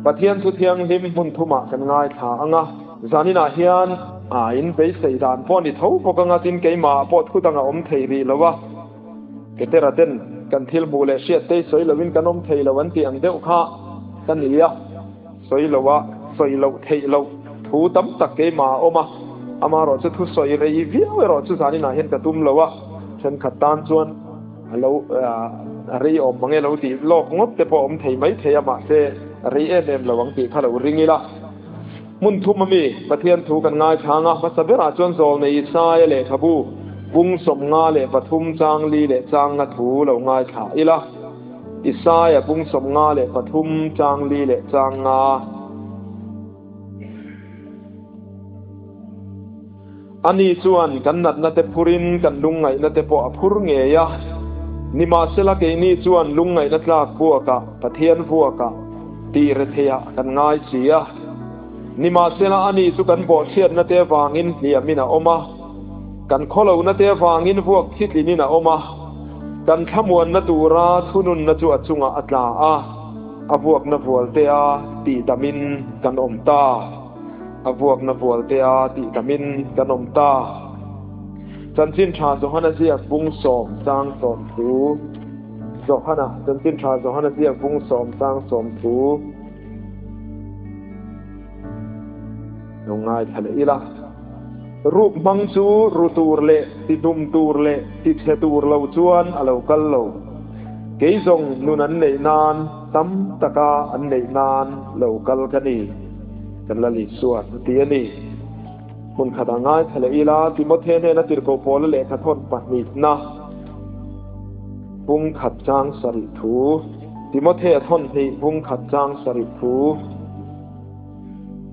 Pathian thu thianghlim hmun thumah kan ngaithla ang a, zaninah hian a in beisei dan pawh a ni tho bawk ang a, tin keimahah pawh thu dang a awm thei rih lo a, Petera ten kan thil hmuh leh hriat te sawi loin kan awm thei lo an tih ang deuh kha ka ni a, sawi lo a, sawi loh theih loh thu tam tak keimah a awm a, amaherawh chu thu sawi rei viau erawh chu zaninah hian ka tum lo a, thenkhat tan chuan a lo rei awm mang e lo tih lawk ngawt te pawh a awm thei mai thei a, mahse rei em em lo ang tih kha lo ring ila. Hmun thum ami Pathian thu kan ngaithlang a, hmasa berah chuan Zawlnei Isaia lehkhabu bung 53 chang li leh chang nga thu lo ngaithla ila. Isaia bung 53 chang li leh chang nga. Ani chuan kan natna te phurin kan lungngaihna te pawh a phur ngei a. Nimahsela keini chuan lungngaihna tlak vuakah, Pathian vuakah, tih retheiah kan ngai si a. Nimahsela ani chu kan bawhchhiatna te avangin hliamin a awm a, kan khawlohna te avangin vuak thitlinin a awm a, kan thlamuanna tura thununna chu a chungah a tla a, a vuakna vualtea tihdamin kan awm ta. A vuakna vualtea tihdamin kan awm ta. Chanchin Tha Johana ziak bung sawm chang sawm thu. Johana, Chanchin Tha Johana ziak bung sawm chang sawm thu. Lo ngaithla leh ila. Ruk hmang chu ru tur leh ti hnum tur leh ti chhe tur lo chuan a lo kal lo. Kei zawng nun an neih nan tam taka an neih nan lo kal ka ni. Kan la Lisuan a ti a ni. Hmun khat ah ngaithla leh ila, Timothe hnena tirhkoh Paula lehkha thawn pahnihna bung khat chang sarih thu. Timothe a thawn hnih bung khat chang sarih thu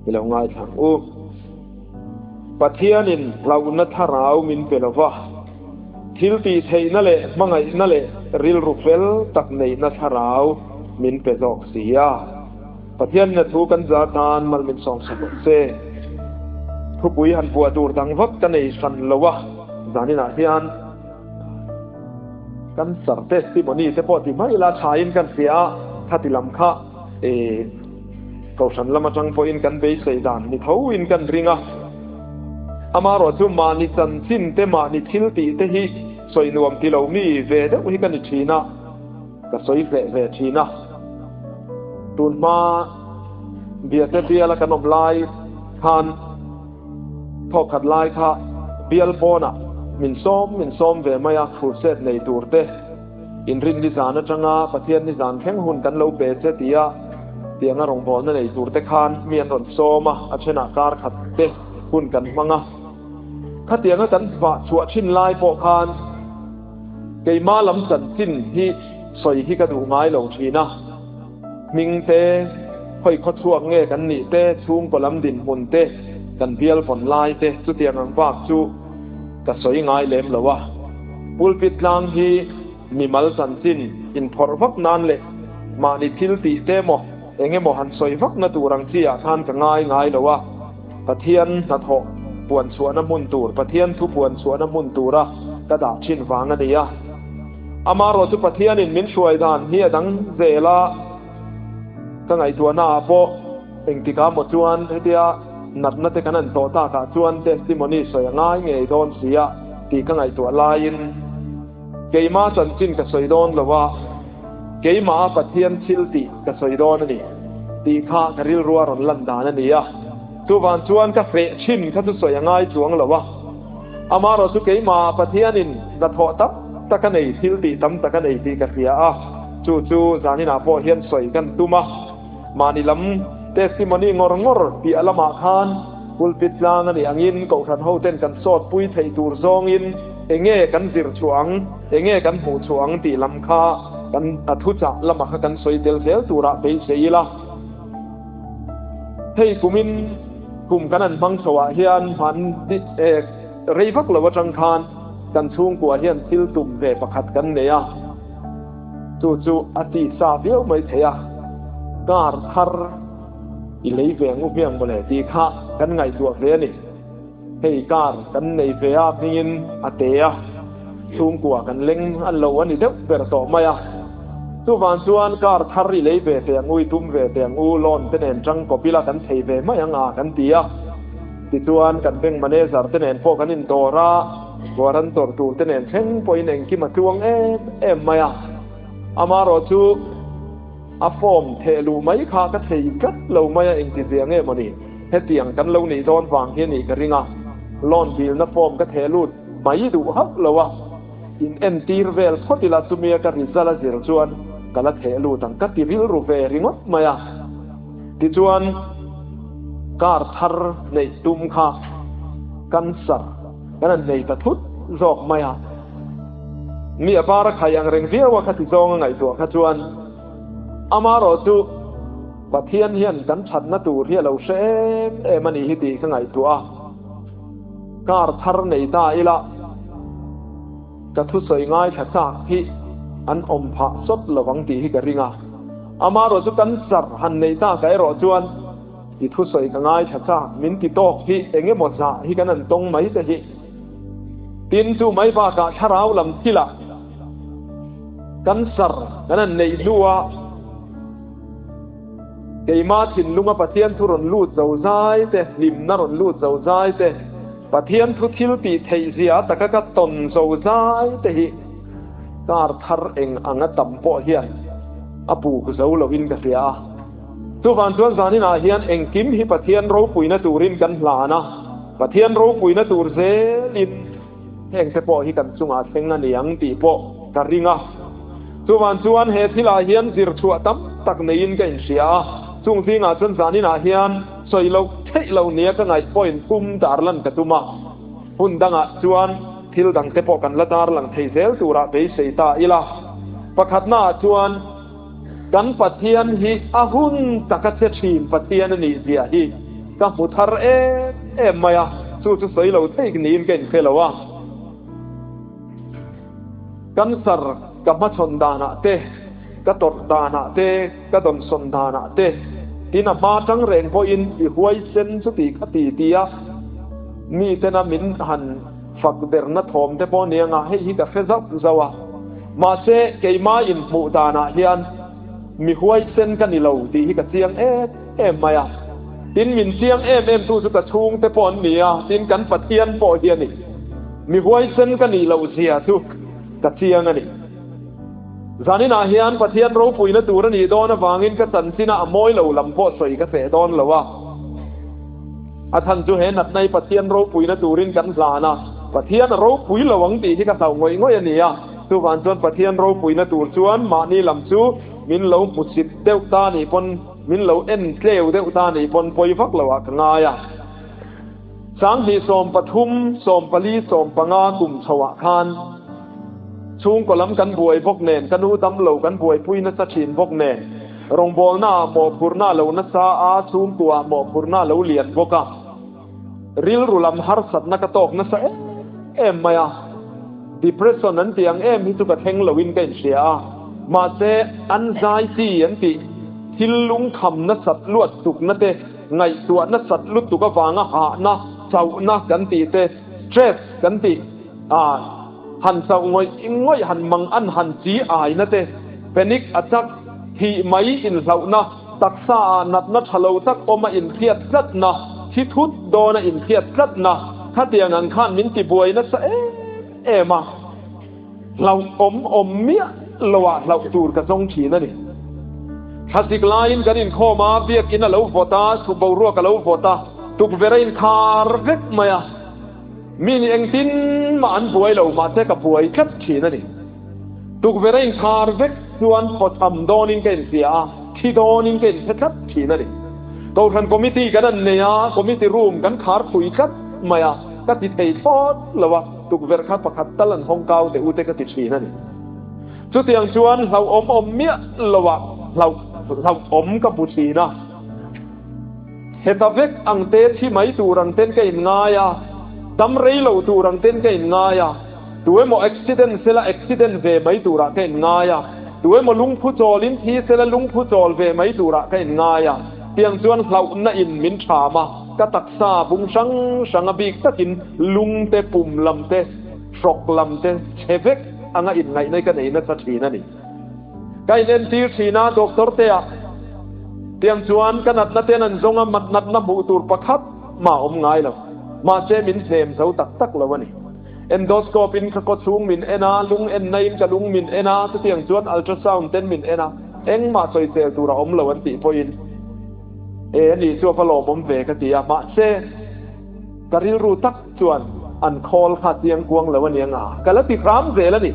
i lo ngaithla ang u. Pathianin hlauhna thlarau min pe lo va, thil tih theihna leh hmangaihna leh rilru fel tak neihna thlarau min pe zawk si a. Pathianin a thu kan zar tan mal min sawm sak rawh se. Thupui han buah tur dang vak ka nei hran lo a, zaninah hian cancer testimony te pawh ti mai ila thain kan hria a, khati lam kha e kohhran lam atang pawhin kan beisei dan ni thoin kan ring a. Amaherawhchu mahni chanchin te mahni thil tih te hi sawi nuam ti lo mi ve deuh hi ka ni thin a. Ka sawi hleh ve thin a, tun hma Biate biala kan awm lai khan thawkkhat lai kha bial pawnah min sawm min sawm ve mai a, crusade nei tur te inrin nizan atanga Pathian nizan thleng hun kan lo pe che tia tianga rawngbawlna nei tur te khan mi an rawn sawm a, a thenah kar khat te hun kan hmang a, khatianga kan vah chhuah thin lai pawh khan. Keimah lam chanchin hi sawi hi ka duh ngai lo thin a, hming te, khawi khaw chhuak nge kan nih te, chhungkaw lam dinhmun te, kan bial vawn lai te chutiang ang bak chu ka sawi ngai lem lo a. Pulpit tlang hi mimal chanchin inphawrh vak nan leh mahni thil tih te emaw eng emaw han sawi vak na tur ang chi ah khan ka ngai ngai lo a. Pathian hnathawh puan chhuahna hmun tur, Pathian thu puan chhuahna hmun tura ka dah thin vang a ni a. Amaherawh chu Pathianin min hruai dan hi a dang zel a, ka ngaihtuahnaah pawh engtikah maw chuan hetia natna te kan han tawh takah chuan testimony sawi a ngai ngei dawn si a tih ka ngaihtuah laiin keimah chanchin ka sawi dawn lo a, Keimah a Pathian thil tih ka sawi dawn a ni tih kha ka rilru a rawn lan dan a ni a. Chuvang chuan ka feh thin kha chu sawi a ngai chuang lo a. Amaherawh chu keimah a Pathianin hnathawh tam tak a nei, thil tih tam tak a nei tih ka hria a. Chu chu zaninah pawh hian sawi kan tum a. Mahni lam testimony ngawr ngawr piah lamah khan pulpit tlang a nih angin kohhran hoten kan sawt pui theih tur zawngin enge kan zir chhuah ang, enge kan hmuh chhuah ang tih lam kha kan a thuchah lamah kha kan sawi tel zel turah beisei ila. Hei kumin kum kan han hmang chhoah hian hman rei vak lo atang khan kan chhungkua hian thil tum ve pakhat kan nei a. Chu chu a ti sa viau mai thei a, car thar i lei ve ngu hmiang mawle tih kha kan ngaihtuah ve a ni. Hei car kan nei ve a hmingin a te a, chhungkua kan leng a lo a ni deuh ber tawh mai a. Chuvang chuan car thar i lei ve teh ang u, i tum ve teh ang u, loan te nen tang kawp ila kan thei ve mai ang a kan ti a. Tichuan kan bank manager te nen pawh kan indawr a, guarantor tur te nen thleng pawhin engkim a tluang em em mai a. Amaherawhchu a form theh luh mai kha ka thei tlat lo mai a, engtizia nge mawni hetiang kan lo nih dawn vang hi a nih ka ring a, loan dilna form ka theh lut mai duh hauh lo a. In entir vel phawt ila chumia ka result a zir chuan ka la theh lut ang ka ti rilru ve ringawt mai a. Tichuan car thar neih tum kha cancer kan han nei ta thut zawk mai a. Mi a bar a khai ang reng viau a khati zawng a ngaihtuah kha chuan amarawh chu Pathian hian kan thatna tur hi a lo hre em em a nih hi tih ka ngaihtuah a. Car thar nei ta ila ka thusawi ngaithla chak hi an awm phah sawt lovang tih hi ka ring a. Amaherawh chu cancer han nei ta ka erawh chuan i thusawi ka ngaithla chak min ti tawk hi eng emaw zah hi kan han tawng mai te hi. Tin chu mai bakah thlarau lam thilah cancer kan han neih hnua Keimah thinlunga Pathian thu rawn lut zo zai te, hlimna rawn lut zo zai te, Pathian thu thil tih theih zia taka ka tawn zo zai te hi kar thar eng anga tam pawh hian a buk zo lovin ka hria a. Chuvang chuan zaninah hian engkim hi Pathian ropuina turin kan hlan a, Pathian ropuina tur zelin heng te pawh hi kan chungah thleng a ni ang tih pawh ka ring a. Chuvang chuan he thilah hian zir chhuah tam tak neiin ka inhria a, chung zingah chuan zaninah hian sawi loh theih lo nia ka ngaih pawhin pum darlan ka tum a, hun dangah chuan thil dangte pawh kan la darlang thei zel turah beisei ta ila. Pakhatnaah chuan kan Pathian hi a hun taka che thin Pathian a nih zia hi ka hmu thar em em mai a, chu chu sawi lo theih niin ka inhre lo a. Cancer ka hmachhawn danah te, ka tawrh danah te, ka dawnsawn danah te, tin a hma tang reng pawhin i huaisen chuti kha ti ti a, mitena min han fak derna thawm te pawh a ni anga hei hi ka hre zauh zauh a. Mahse, keimah inhmuh danah hian mi huaisen ka ni lo tih hi ka chiang em em mai a. Tin, min chiang em em tu chu ka chhungte pawh an ni a, tin kan Pathian pawh hi a ni. Mi huaisen ka nih loh zia chu ka chiang a ni. Zaninah hian Pathian ropuina tur a nih dawn avangin ka chanchinah a mawi lo lam pawh sawi ka feh dawn lo a. A chhan chu he natna hi Pathian ropuina turin kan hlan a, Pathian a ropui lo ang tih hi ka hlauh ngawih ngawih a ni a. Chuvang chuan Pathian ropuina tur chuan mahni lam chu min lo hmusit deuh ta nih pawn, min lo en tleu deuh ta nih pawn pawi vak lo ah ka ngai a. 20 13 14 15 kum chho ah khan chhungkaw lam kan buai bawk nen, ka nu dam lo kan buaipui nasa thin bawk nen, rawngbawlna ah mawhphurhna a lo nasa a, chhungkua ah mawhphurhna a lo lian bawk a, rilru lam harsatna ka tawk nasa em em mai a, depression an tih ang em hi chu ka thleng lo in ka inhria a, mahse anxiety an tih thil lungkham nasat luat tukna te, Ngaihtuah nasat lutuk avanga hahna, chauhna kan tih te, stress kan tih a, han chauh ngawih ngawih han mang an han chi aina te, panic attack, thih mai inhlauhna, taksa ah natna tha lo tak awm a inhriat tlatna, thi thut dawn a inhriat tlatna, khatiang ang khan min ti buai nasa em em a. Hlauhawm awm miah loah hlauh tur ka zawng thin a ni. Thlazik laiin kan inkhawm a, biakin a lo vawt a, chhuk boruak a lo vawt a, tukverh a inkhar vek mai a. Mi nih engtin mah an buai lo, mahse ka buai tlat thin a ni. Tukverh a inkhar vek chuan pawchham dawnin ka inhria a, thi dawnin ka inhre tlat thin a ni. Kohhran committee kan an nei a, committee room kan khar phui tlat mai a, ka ti thei thlawt lo a. Tukverh kha pakhat tal an hawng kau teh u te ka ti thin a ni. Chutiang chuan hlauhawm awm miah loah hlauh hlauhawm ka hmu thin a. Heta vek ang te thi mai tur ang ten ka inngai a, dam rei lo tur ang ten ka inngai a, tu emaw accident sela accident ve mai turah ka inngai a, tu emaw lungphu chawlin thi sela lungphu chawl ve mai turah ka inngai a, tiang chuan hlauhna in min tham a. Ka taksa bung hrang hrang a bik takin lung te, pum lam te, hrawk lam te chhe vek anga inngaihna hi ka nei nasa thin a ni. Ka inentir thin a doctor te ah tiang chuan ka natna ten an zawng a natna hmuh tur pakhat mah awm ngai lo. Mahse min hnem zo tak tak lo a ni. Endoscope in ka kaw chhung min en a, lung enna in ka lung min en a, chutiang chuan ultrasound ten min en a, engmah sawisel tur a awm lo an tih pawhin e ani chu a va lawmawm ve ka ti a, mahse ka rilru tak chuan an khawl kha chiang kuang lo a ni anga ka la ti hram zel a ni.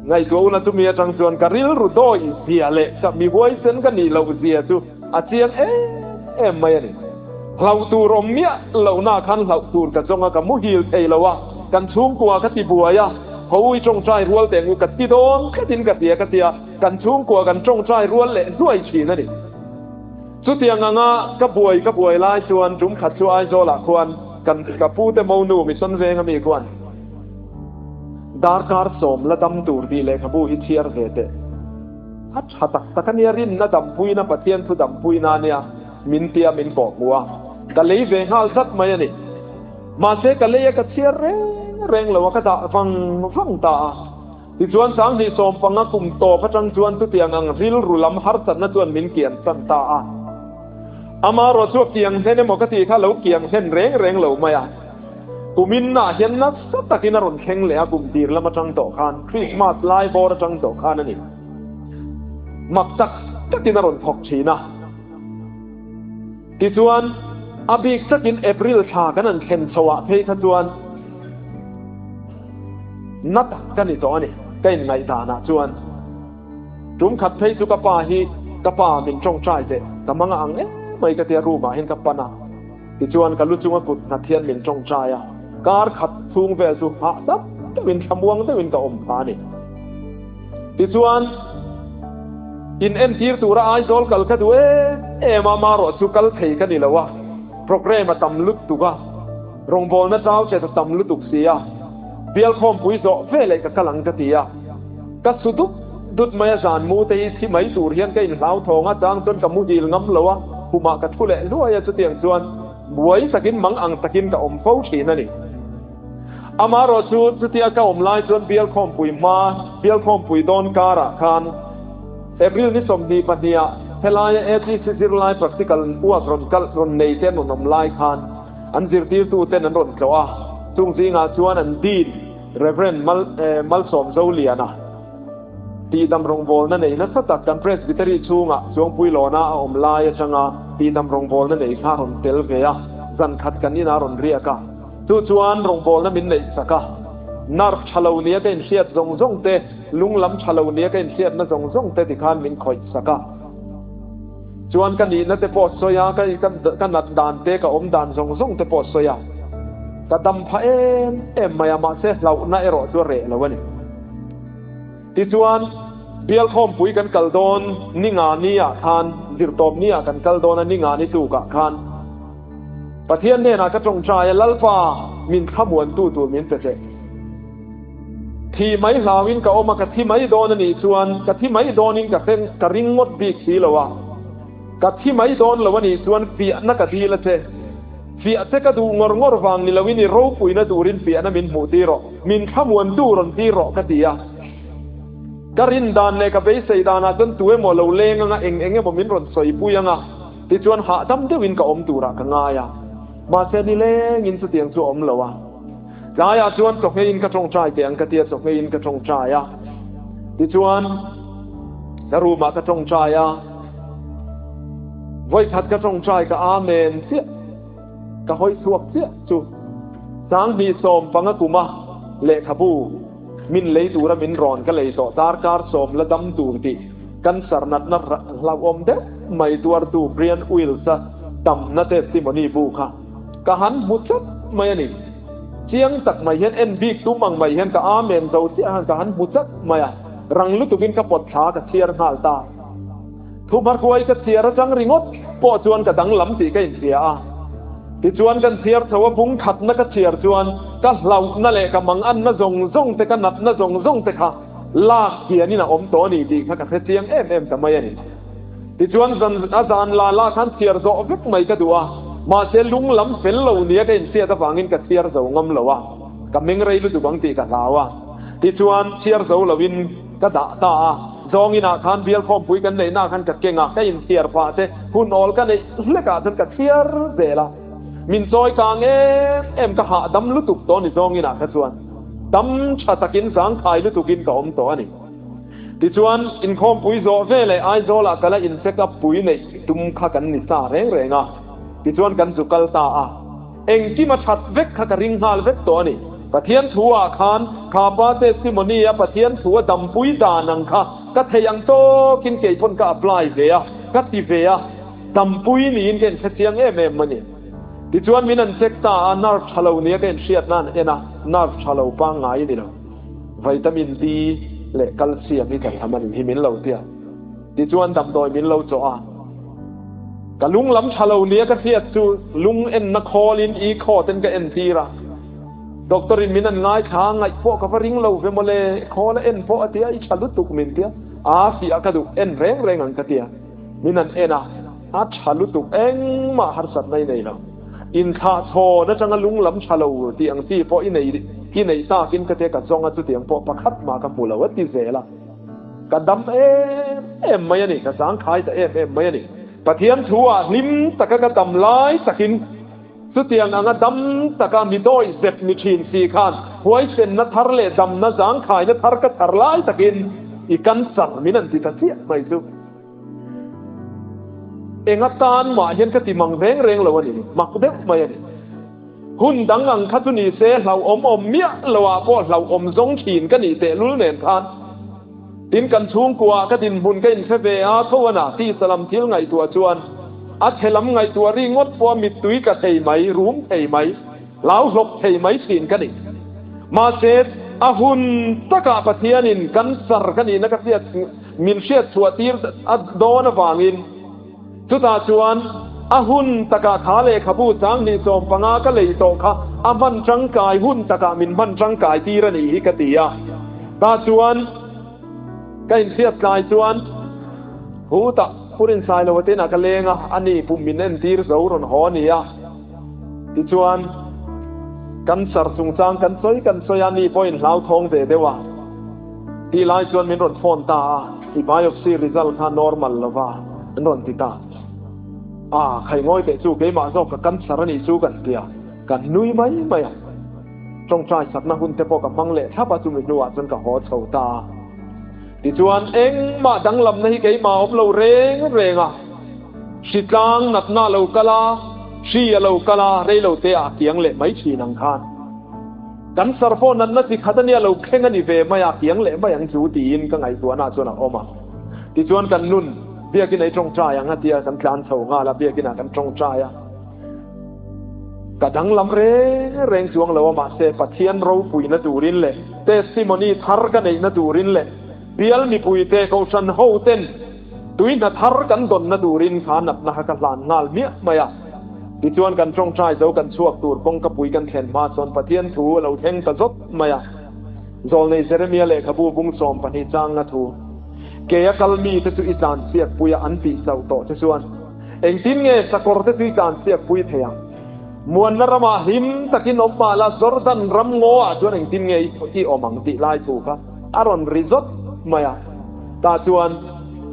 Ngaihtuah una chumi atang chuan ka rilru dawi zia leh ka mi huaisen ka nih loh zia chu a chiang em em mai a ni. Hlauh tur awm miah lohna khan hlauh tur ka zawng a, ka muhil thei lo a, kan chhungkua ka ti buai a, ho i tawngtai rual teh ngu ka ti dawn tlatin ka tia ka tia, kan chhungkua kan tawngtai rual leh hnuai thin a ni. Chutiang anga ka buai ka buai lai chuan tum khat chu Aizawlah khuan kan ka pute monu Mission Venga mi khuan darkar sawm la dam tur tih lehkhabu hi chhiar ve teh. A tha tak tak a nia, rinna dampuina Pathian thu dampuina a nia. Min tia min kawh hmu a, ka lei ve nghal zat mai a ni. Mahse ka lei a ka chhiar reng reng lo a, ka dah vang vang ta a. Tichuan Sanghnih sawmpanga kum tawp atang chuan chutiang ang rilru lam harsatna chuan min kian san ta a. Amaherawh chu a kiang hlen emaw ka tih kha lo kiang hlen reng reng lo mai a. Kumin nah hian nasa takin a rawn thleng leh a, kum tir lam atang tawh khan, Krismas lai bawr atang tawh khan a ni. Mak tak takin a rawn thawk thin a. Tichuan, a bik takin April thla kan han thlen chho ah phei kha chuan na tak ka ni tawh a ni, ka inngaihdan ah chuan. Tum khat phei chu ka pa hi ka pa min tawngtai teh, ka hmang a ang em mai ka tia room ah hian ka pan a. Tichuan ka lu chunga kut nghat hian min tawngtai a, kar khat chhung vel chu hah dap deuhin thlamuang deuhin ka awm kha a ni. Tichuan, in entir tura Aizawl kal ka duh em em a, marawh chu kal thei ka ni lo a, programme a tam lutuk a, rawngbawlna chau chet a tam lutuk si a, bial khawmpui zawh veleh ka kal ang ka ti a, ka su dup dut mai a, zan mu te hi thi mai tur hian ka inhlauthawng a, chang chuan ka muhil ngam lo a, khumah ka thu leh hluai a, chutiang chuan buai takin mang ang takin ka awm fo thin a ni. Amaherawh chu chutia ka awm lai chuan bial khawmpui hma, bial khawmpui dawn karah khan April ni 22 ah helaia ATC zirlai practical uak rawn kalh rawn nei te an rawn awm lai khan an zirtirtu ten an rawn tlawh a, chung zingah chuan an Dean Rev Mal Malsawm Zoliana tihdam rawngbawlna nei nasa tak kan Presbytery chhungah Chuangpuilawna a awm lai atanga tihdam rawngbawlna nei kha a rawn tel ve a, zan khat kan inah a rawn riak a. Chu chuan rawngbawlna min neih sak a, nerve tha lo nia ka inhriat zawng zawng te, lung lam tha lo nia ka inhriatna zawng zawng te tikhan min khawih sak a. Chuan ka nihna te pawh sawi a, ka nat dan te, ka awm dan zawng zawng te pawh sawi a. Ka dam pha em em mai a, mahse hlauhna erawh chu a reh lo a ni. Tichuan, bial khawmpui kan kal dawn ni nga ni ah khan, zirtawp ni ah kan kal dawn a ni nga ni tlukah khan, Pathian hnenah ka tawngtai a, Lalpa, min thlamuantu tur min pe teh. Thi mai hlauin ka awm a, ka thi mai dawn a nih chuan ka thi mai dawnin ka hreng, ka ring ngawt bik si lo a. Ka thi mai dawn lo a nih chuan fiahna ka dil a che. Fiah che ka duh ngawr ngawr vang ni loin i ropuina turin fiahna min hmuh tir rawh, min thlamuantu rawn tir rawh ka ti a. Ka rin dan leh ka beisei danah chuan tu emaw lo leng anga eng eng emaw min rawn sawipui anga. Tichuan hahdam deuhin ka awm turah ka ngai a, mahse nilengin chutiang chu a awm lo a. Tlaiah chuan chawhmeiin ka tawngtai teh ang ka tia chawhmeiin ka tawngtai a. Tichuan ka room-ah ka tawngtai a, vawikhat ka tawngtai ka amen chiah, ka hawi chhuak chiah chu 2015 kuma lehkhabu min lei tura min rawn ka lei tawh darkar sawm la dam tur tih cancer natna hlauhawm deuh mai tuartu Brian Wills-a damna testimony bu kha ka han hmu tlat mai a ni. Chiang tak mai hian en bik tum ang mai hian ka amen zo chiah khan ka han hmu tlat mai a, rang lutukin ka pawt thla ka chhiar nghal ta. Thuhmarhuai ka chhiar atang ringawt pawh chuan ka danglam tih ka inhria a. Tichuan kan chhiar chho a bung khatna ka chhiar chuan ka hlauhna leh ka manganna zawng zawng te ka natna zawng zawng te kha lak hianin a awm tawh a ni tih kha ka hre chiang em em ta mai a ni. Tichuan zan a zan la la khan chhiar zawh vek mai ka duh a, mahse lung lam fel lo nia ka inhriat avangin ka chhiar zo ngam lo a, ka meng rei lutuk ang tih ka hlau a. Tichuan chhiar zo loin ka dah ta a. Zawng inah khan bial khawmpui kan neih na khan ka keng a, ka inchhiar phah te hun awl ka neih hlek ah chuan ka chhiar zel a. Min chawi kang em em ka hahdam lutuk tawh ni zawng inah kha chuan dam tha takin zangkhai lutukin ka awm tawh a ni. Tichuan inkhawmpui zawh veleh Aizawlah kala in check up pui neih tum kha kan ni sa reng reng a, tichuan kan zu kal ta a. Engkim a that vek kha ka ring nghal vek tawh a ni. Pathian thu ah khan kha pa testimony a Pathian thu a dampui dan ang kha ka thei ang tawkin kei pawn ka apply ve a, ka ti ve a, dampui niin ka inhre chiang em em a ni. Tichuan min an check ta a, nerve tha lo nia ka inhriat nan en a, nerve tha lo pangngai a ni lo. Vitamin D leh calcium hi ka tham a ni hi min lo tia. Tichuan damdawi min lo chawh a. Ka lung lam tha lo nia ka hriat chu lung enna khawlin i khaw ten ka entir a. Doctor in min an ngaithla a, ngaih pawh ka va ring lo ve mawle, khawl a en pawh a tia, i tha lutuk min tia, aa fiah ka duh, en reng reng ang ka tia. Min an en a, a tha lutuk engmah harsatna i nei lo. Inthlah chhawn atanga lung lam tha lo tih ang chi pawh i nei i neih takin ka tia ka zawng a, chutiang pawh pakhat mah ka hmu lo a ti zel a. Ka dam em em mai a ni, ka zangkhai ta em em mai a ni. Pathian thu ah hlim taka ka dam lai takin chutiang anga dam taka mi dawi zep ni thin si khan huaisenna thar leh damna zangkhaina thar ka chhar lai takin i cancer min an ti ta chiah mai chu. Enga tan mah hian ka ti mang reng reng lo a ni, mak deuh mai a ni. Hun dang ang kha chu ni se hlauhawm awm miah lo ah pawh hlauhawm zawng thin ka nih tehlul nen khan tin kan chhungkua ka dinhmun ka inhre ve a tho a na tisa lam thil ngaihtuah chuan a chhe lam ngaihtuah ri ngawt pawh a mittui tla thei mai, rum thei mai, hlauhlawp thei mai thin ka ni. Mahse a hun takah Pathianin cancer ka nihna ka hriat min hriat chhuah tir a dawn avangin Chutah chuan a hun takah kha lehkhabu changhnih 15 ka lei tawh kha a hman tangkai hun takah min hman tangkai tir a nih hi ka ti a. Tah chuan ka inhriat tlai chuan hutah Purinsai lo atinah ka leng a, a ni pum min entir zo rawn haw a ni a. Tichuan cancer chungchang kan sawi kan sawi a, ni pawhin hlauthawng ve deuh a. Tih lai chuan min rawn phone ta a, i biopsy result kha normal lova an rawn ti ta. A, khai ngawi teh chu keimah zawk ka cancer a nih chu kan ti a, kan nui mai mai a. Tawngtai sakna hun te pawh ka hmang leh thlap a, chumi hnuah chuan ka haw chho ta a. Tichuan engmah danglamna hi keimah awm lo reng reng a, hritlang natna a lo kal a, hri a lo kal a, reilote ah a kiang leh mai thin ang khan. Kan sarpawh natna chi khat a nia lo thleng a ni ve mai a, kiang leh mai ang chu tiin ka ngaihtuahna chuan a awm a. Tichuan kan nun biakin ei tawngtai ang a tia kan tlan chho nghal a, biakinah kan tawngtai a. Ka danglam reng reng chuang lo a, mahse Pathian ropuina turin leh testimony thar ka neihna turin leh bial mipuite kohhran ho ten Tui hna thar kan dawnna turin kha natna kha ka hlan nghal miah mai a. Tichuan kan tawngtai zo kan chhuak tur kawngka pui kan thlen hma chuan Pathian thu a lo thleng ta zawt mai a. Zawlnei Jeremia lehkhabu bung 12 changna thu, Kei a kal mite chu i tlanchhiat pui a an tih chauh tawh che chuan engtin nge sakawr te chu i tlanchhiat pui thei ang? Muanna ramah hlim takin awm mah la Jordan ram ngaw ah chuan engtin nge i awm ang tih lai thu kha a rawn ri zawt mai a. Tah chuan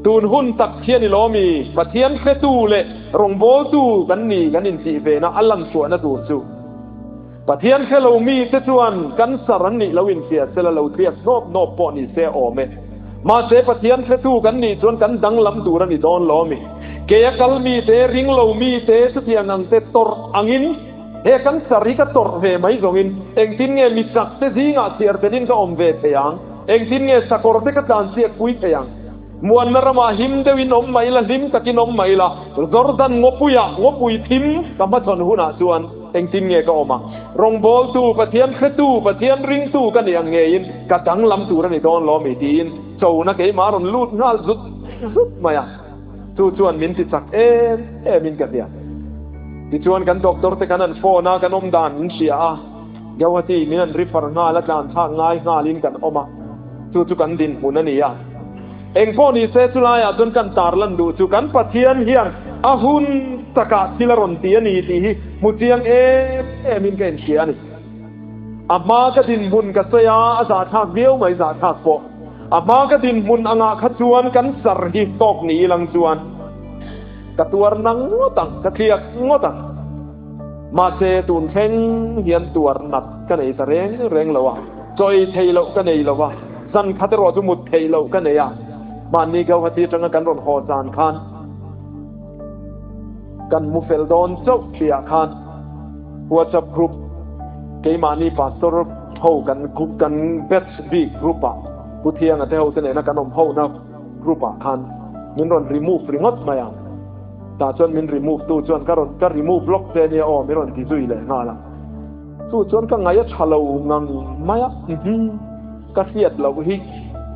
tun hun tak hian i lawm i Pathian hretu leh rawngbawltu kan ni kan intih vena a lanchhuahna tur chu Pathian hre lo mite chuan cancer an nih lo inhria sela lo tliak hnawp hnawp pawh ni se awm e. Mahse Pathian hretu kan nih chuan kan danglam tur a ni dawn lawm i. Kei a kal mite, ring lo mite chutiang ang te tawrh angin he cancer hi ka tawrh ve mai zawngin engtin nge mi chak te zingah chhiar telin ka awm ve thei ang? Engtin nge sakawr te ka tlanchhiat pui thei ang? Muanna ramah him deuhin awm mai la, hlim takin awm mai la, Jordan ngawpuiah ngawpui thim ka hmachhawn hunah chuan engtin nge ka awm ang? Rawngbawltu, Pathian hretu, Pathian ringtu ka nih ang ngeiin ka danglam tur a ni dawn lo mi? tiin chona keimah a rawn lut nghal zut zut mai a. Chu chuan min ti chak em emin ka hria. Tichuan kan doctor te kan an phone a, kan awm dan an hria a. Gauhati min an refer nghal a, tlan thlak ngai nghalin kan awm a, chu chu kan dinhmun a ni a. Engpawh ni se chulaiah chuan kan tarlan duh chu kan Pathian hian a hun takah thil a rawn ti a ni tih hi hmu chiang em emin ka inhria a ni. A hma ka dinhmun ka sawi a, a zahthlak viau mai zahthlak pawh. A hma ka dinhmun angah kha chuan kan sar hi tawk ni ilang chuan ka tuar na ngawt ang, ka tliak ngawt ang. Mahse tun thleng hian tuar nat ka nei ta reng reng lo a, chaw ei theih loh ka nei lo a, zan khat erawh chu mut theih loh ka nei a. Mahni Gauhati atanga kan rawn haw zan khan kan mu fel dawn chauh tihah khan WhatsApp group keimahni pastor ho kan kan batch bik group ah Pu Thianga te ho te nena kan awm hona group ah khan min rawn remove ringawt mai a, tah chuan min remove tu chuan ka rawn ka remove lawk che ania aw min rawn ti zui leh nghal a, chu chuan ka ngaih a tha lo ngang mai a, ka hriat loh hi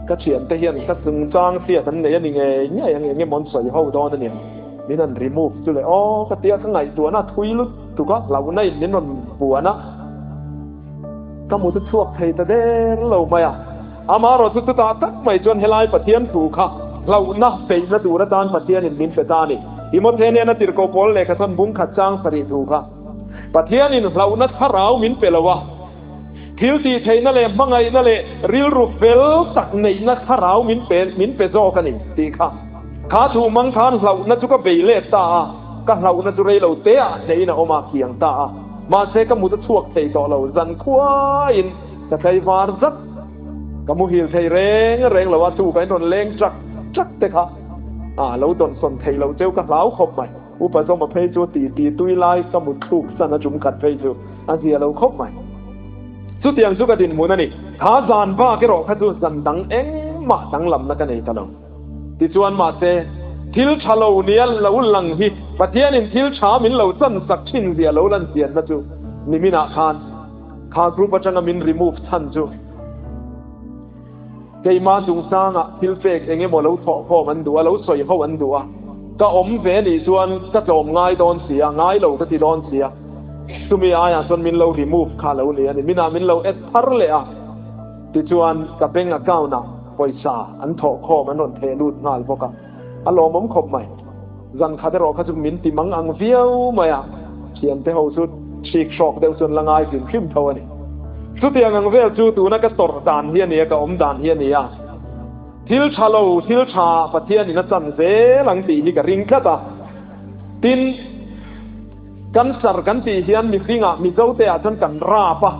ka thiante hian ka chungchang hriat an nei a ni ngei ngei ang eng emaw an sawi ho dawn a ni min an remove chu le aw ka tia ka ngaihtuahna a thui lutuk a hlauhna in min rawn buan a ka mu chu chhuak thei ta der lo mai a amarawh chu chutah tak mai chuan helai Pathian thu kha hlauhna peihna tur atan Pathian in min pe ta a ni Timothea nena tirhkoh pawl lehkha chuan bung khat chang sarih thu kha Pathian in hlauhna thlarau min pe lo a. Thil tih theihna leh hmangaihna leh rilru fel tak neihna thlarau min pe min pe zawk a ni tih kha. Kha thu mang khan hlauhna chu ka bei let ta a, ka hlauhna chu rei lo te ah hnehin a awm a, kiang ta a. Mahse ka mut a chhuak thei tawh lo, zan khuaiin ka tlai var zat. Ka muhil thei reng reng lo a, chu ka inrawn leng chak chak te kha a lo dawnsawn theih loh cheu ka hlau khawp mai. Upa Zawma phei chu ti ti tui lai ka mut thluk san a tum khat phei chu a zia lo khawp mai. Chutiang chu ka dinhmun a ni. Kha zan bak erawh kha chu zan dang engmah danglamna ka nei ta lo. Tichuan mahse, thil tha lo nia lo lang hi Pathianin thil tha min lo chan sak thin zia lo lan chianna chu niminah khan kha group atanga min remove chhan chu Keimah chungchangah thil pek eng emaw lo thawhkhawm an duh a, lo sawi ho an duh a, ka awm ve nih chuan ka tlawm ngai dawn si a, ngai lo ka ti dawn si a, chumi aiah chuan min lo remove kha lo ni a ni, minah min lo add thar leh a, tichuan ka bank account ah pawisa an thawhkhawm an rawn theh lut nghal bawk a, a lawmawm khawp mai. Zan khat erawh kha chu min ti mang ang viau mai a, thiante ho chu hrik hrawk deuh chuan la ngai hrim hrim tho a ni. Chutiang ang vel chu tuna ka tawrh dan hi a ni a, ka awm dan hi a ni a. Thil tha lo, thil tha Pathianin a chan zel ang tih hi ka ring tlat a. Tin, cancer kan tih hian mihringah Mizote ah chuan kan rap a,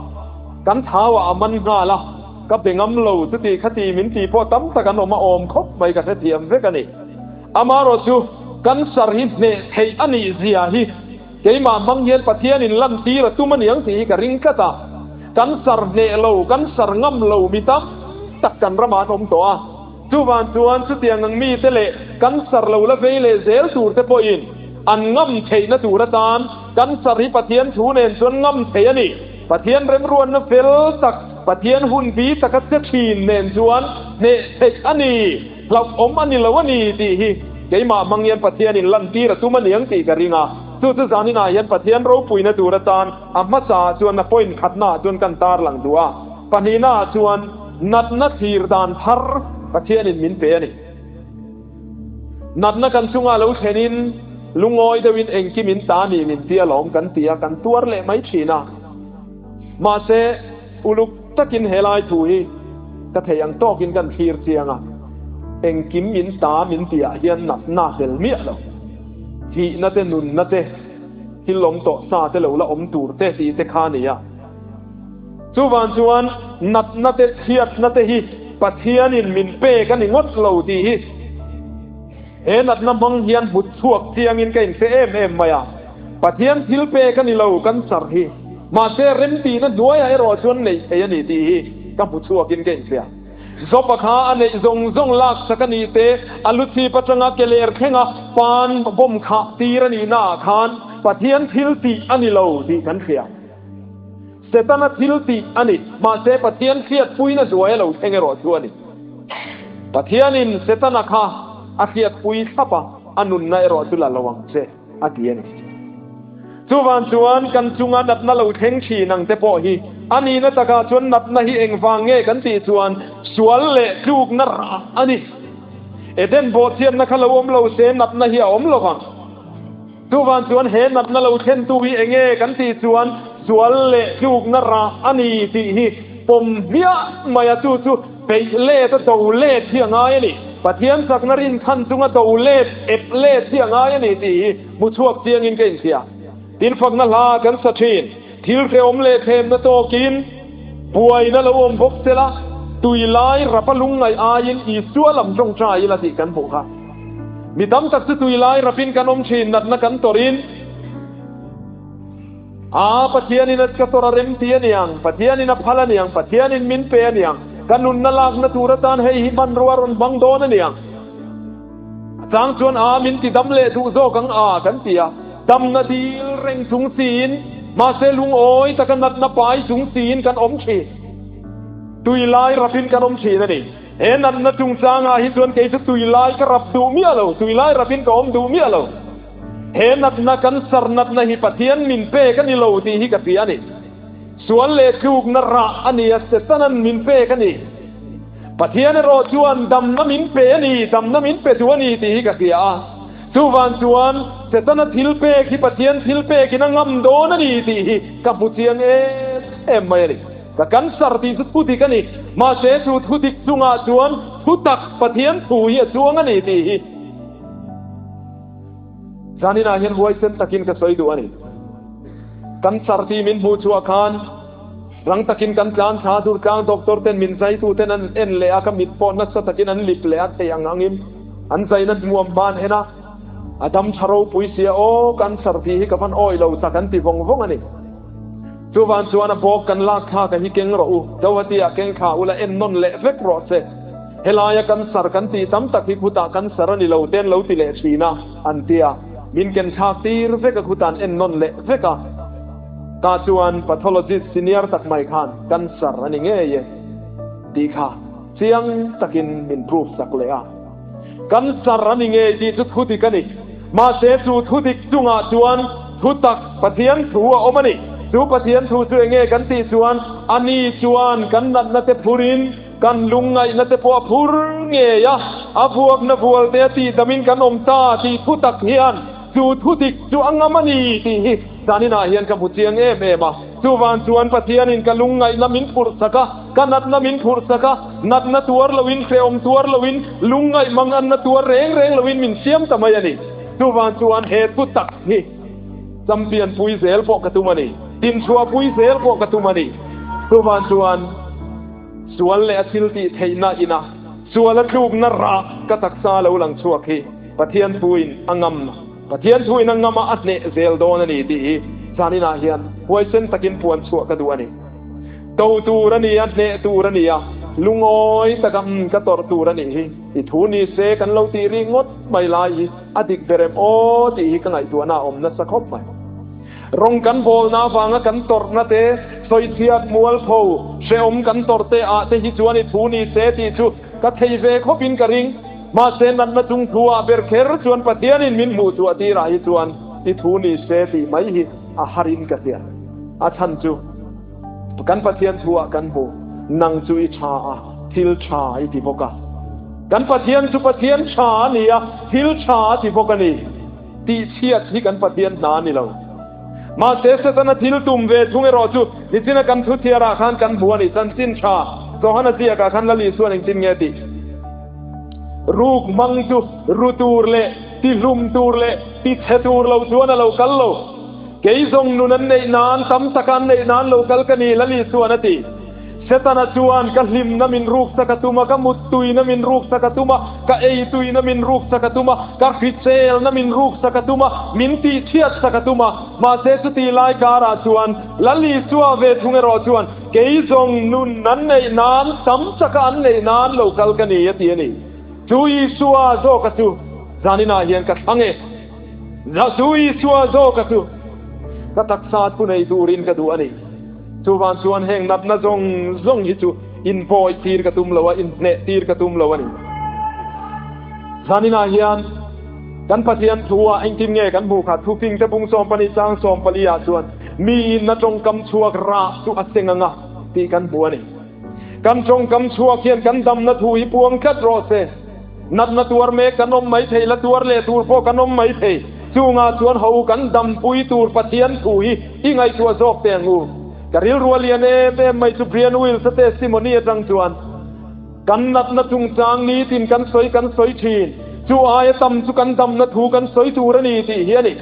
kan thauah a man nghal a, ka be ngam lo chuti khati min tih pawh tam tak an awm a, awm khawp mai ka hrethiam vek a ni. Amarawh chu cancer hi hneh theih a nih zia hi keimah hmang hian Pathianin lantir a tum a niang tih hi ka ring tlat a. Cancer hneh lo, cancer ngam lo mi tam tak kan ramah an awm tawh a. Chuvang chuan chutiang ang mite leh cancer lo la vei leh zel turte pawhin an ngam theihna tur atan cancer hi Pathian thu nen chuan ngam thei a ni. Pathian remruatna fel tak, Pathian hun bi taka che thin nen chuan hneh theih a ni. Hlauhawm a ni lo a ni tih hi keimah hmang hian Pathianin lantir a tum a niang tih ka ring a. Chu chu zaninah hian Pathian ropuina tur atan a hmasaah chuan a point khatnaah chuan kan tarlang duh a. Pahnihnaah chuan natna thlir dan thar Pathianin min pe a ni. Natna kan chungah lo thlenin lungawi deuhin engkim in ta ni min tia lawm kan ti a, kan tuar leh mai thin a. Mahse, uluk takin helai thu hi ka thei ang tawkin kan thlir chiang a, engkim min ta min tihah hian natna tel miah lo, thihna te nunna te, thil awm tawh sa te lo la awm tur te tih te kha a ni a. Chuvang chuan natna te chhiatna te hi Pathianin min pek a ni ngawt lo tih hi he natna hmang hian hmut chhuak chiangin ka inhre em em mai a. Pathian thil pek a ni lo kan sar hi, mahse remtihna hnuaiah erawh chuan neih thei a ni tih hi ka hmu chhuakin ka inhria. Job-a kha a neih zawng zawng laksak a nih te, a lu chhip atanga ke ler thlenga pan bawm khah tir a nihnaah khan Pathian thil tih a ni lo tih kan hria. Setana thil tih a ni, mahse Pathian hriatpuina hnuai a lo thleng erawh chu a ni. Pathianin Setana kha a hriatpui thlap a, a nunna erawh chu la lo ang che. a ti a ni. Chuvang chuan kan chunga natna lo thleng thin ang te pawh hi a nihna takah chuan natna hi engvang nge kan tih chuan sual leh tlukna rah a ni. Eden bawhchhiatna kha lo awm lo se natna hi a awm lo vang. Chuvang chuan he natna lo thlentu hi enge kan tih chuan sual leh tlukna rah a ni tih hi pawm hmiah mai a, chu chu. beih let a do let hi a ngai a ni. Pathian chakna rinchhan chunga do let, ep let hi a ngai a ni tih hi hmu chhuak chiangin ka inhria. Tin fakna hla kan sa thin. Thil hrehawm leh thlemna tawkin buaina lo awm bawk sela, tui lai rapa lungngaih aiin Isua lam tawngtai ila tih kan hmuh kha. Mi tam tak chu tui lai rapin kan awm thin, natna kan tawrhin, Aa, Pathianin a ka tawrh a rem ti a niang, Pathianin a phal a niang, Pathianin min pe a niang, ka nunna lakna tur atan hei hi hmanrua rawn hmang dawn a niang. A chang chuan aa min ti dam leh duh zawk ang aa kan ti a, damna dil reng chung siin mahse lungawi taka natna pai chung siin kan awm thin. Tui lai rapin kan awm thin a ni. He natna chungchangah hi chuan kei chu tui lai ka rap duh miah lo, tui lai rapin ka awm duh miah lo. He natna kan sar natna hi Pathian min pek a ni lo tih hi ka hria a ni. Sual leh tlukna rah a ni a, Setanan min pek a ni. Pathian erawh chuan damna min pe a ni, damna min pe duh a ni tih hi ka hria a. Chuvang chuan Setana thil pek hi Pathian thil pekin a ngam dawn a ni tih hi ka hmu chiang em em mai a ni. Ka cancer tih chu thu dik a ni, mahse chu thu dik chungah chuan thu tak Pathian thu hi a chuang a ni tih hi zaninah hian huaisen takin ka sawi duh a ni. Cancer tih min hmuh chhuah khan Rang takin kan tlan thla dur tlang doctor ten min zaitu ten an en leh a, ka mit pawh nasa takin an lip leh a thei ang angin an zaina hmuam hma an en a, a dam tha ropui sia aw cancer tih hi ka van awih lo tak an ti vawng vawng a ni. Chuvan chuan a bawk kan lak thlak a hi keng rawh u, Guwahati ah keng thla ula en nawn leh vek rawh se. Helaia cancer kan tih tam tak hi khutah cancer a ni lo te an lo ti leh thin a an ti a, min ken thlak tir vek a khutah an en nawn leh vek a. Tah chuan pathologist senior tak mai khan cancer a ni ngei e tih kha chiang takin min proof sak leh a. Cancer a ni ngei tih chu thu dik a ni. Mahse chu thu dik chungah chuan thu tak Pathian thu a awm a ni. Chu Pathian thu chu enge kan tih chuan a ni chuan kan natna te phurin kan lungngaihna te pawh a phur ngei a, a vuakna vual te a tihdamin kan awm ta tih thu tak hian Chu thu dik chu a ngam a ni tih hi zaninah hian ka hmu chiang em em a. Chuvang chuan Pathianin ka lungngaihna min phurhsak a, ka natna min phurhsak a, natna tuar loin, hrehawm tuar loin, lungngaih manganna tuar reng reng loin min siam ta mai a ni. Chuvang chuan he thu tak hi champion pui zel pawh ka tum a ni, dinchhuahpui zel pawh ka tum a ni. Chuvang chuan sual leh a thil tih theihna ina sual a tlukna rah ka taksa lo lang chhuak hi, Pathian thuin a ngam, Pathian thuin a ngam a, a hneh zel dawn a ni tih hi zaninah hian huaisen takin puan chhuah ka duh a ni. Do tur a ni a, hneh tur a ni a, lungawi taka umm ka tawrh tur a nih hi, i thu ni se kan lo tih rih ngawt mai lai hi a dik ber em aw tih hi ka ngaihtuahna a awm nasa khawp mai. Rawng kan bawlna avanga kan tawrhna te, sawichhiat mualpho, hrehawm kan tawrh te ah te hi chuan i thu ni se tih chu ka thei ve khawpin ka ring. Mahse natna chung thu ah ber kher chuan Pathianin min hmuh chhuah tirah hi chuan i thu ni se tih mai hi a harin ka hria. A chhan chu kan Pathian thu ah kan hmu, nang chu i tha a, thil tha i ti bawk a. Kan Pathian chu Pathian tha a ni a, thil tha a ti bawk a ni tih chhiat hi kan Pathian hna a ni lo. Mahse Setana thil tum ve thung erawh chu nichina kan thu chhiarah khan kan hmu a ni. Chanchin tha Johana ziakah khan Lali chuan engtin nge tih? Ruk hmang chu ru tur leh ti hlum tur leh ti chhe tur lo chuan a lo kal lo. Kei zawng nun an neih nan, tam taka an neih nan lo kal ka ni, Lali chuan a ti. Setana chuan ka hlimna min ruksak a tum a, ka muttuina min ruksak a tum a, ka eituina min ruksak a tum a, ka hriselna min ruksak a tum a, min tihchhiatsak a tum a. Mahse chuti lai karah chuan Lal Isua ve thung erawh chuan kei zawng nun an neih nan, tam taka an neih nan lo kal ka ni a ti a ni. Chu Isua zawka chu zaninah hian ka thlang e. Chu Isua zawka chu ka taksa thunei turin ka duh a ni. Chuvang chuan heng natna zawng zawng hi chu invawi tir ka tum lo a, inhneh tir ka tum lo a ni. Zaninah hian kan Pathian thu ah engtin nge kan hmuh kha? Thufing te bung 12 chang 14 ah chuan miin na tawngkam chhuak rah chu a seng anga tih kan hmu a ni. Kan tawngkam chhuak hian kan damna thu hi puang tlat rawh se. Natna tuar mek kan awm mai thei, la tuar leh tur pawh kan awm mai thei. Chungah chuan ho kan dampui tur Pathian thu hi i ngaihtuah zawk teh ang u. Ka rilru a lian em em mai chu Brian Wills a testimony atang chuan. Kan natna chungchang nitin kan sawi kan sawi thin. Chu aia tam chu kan damna thu kan sawi tur a ni tih hi a ni.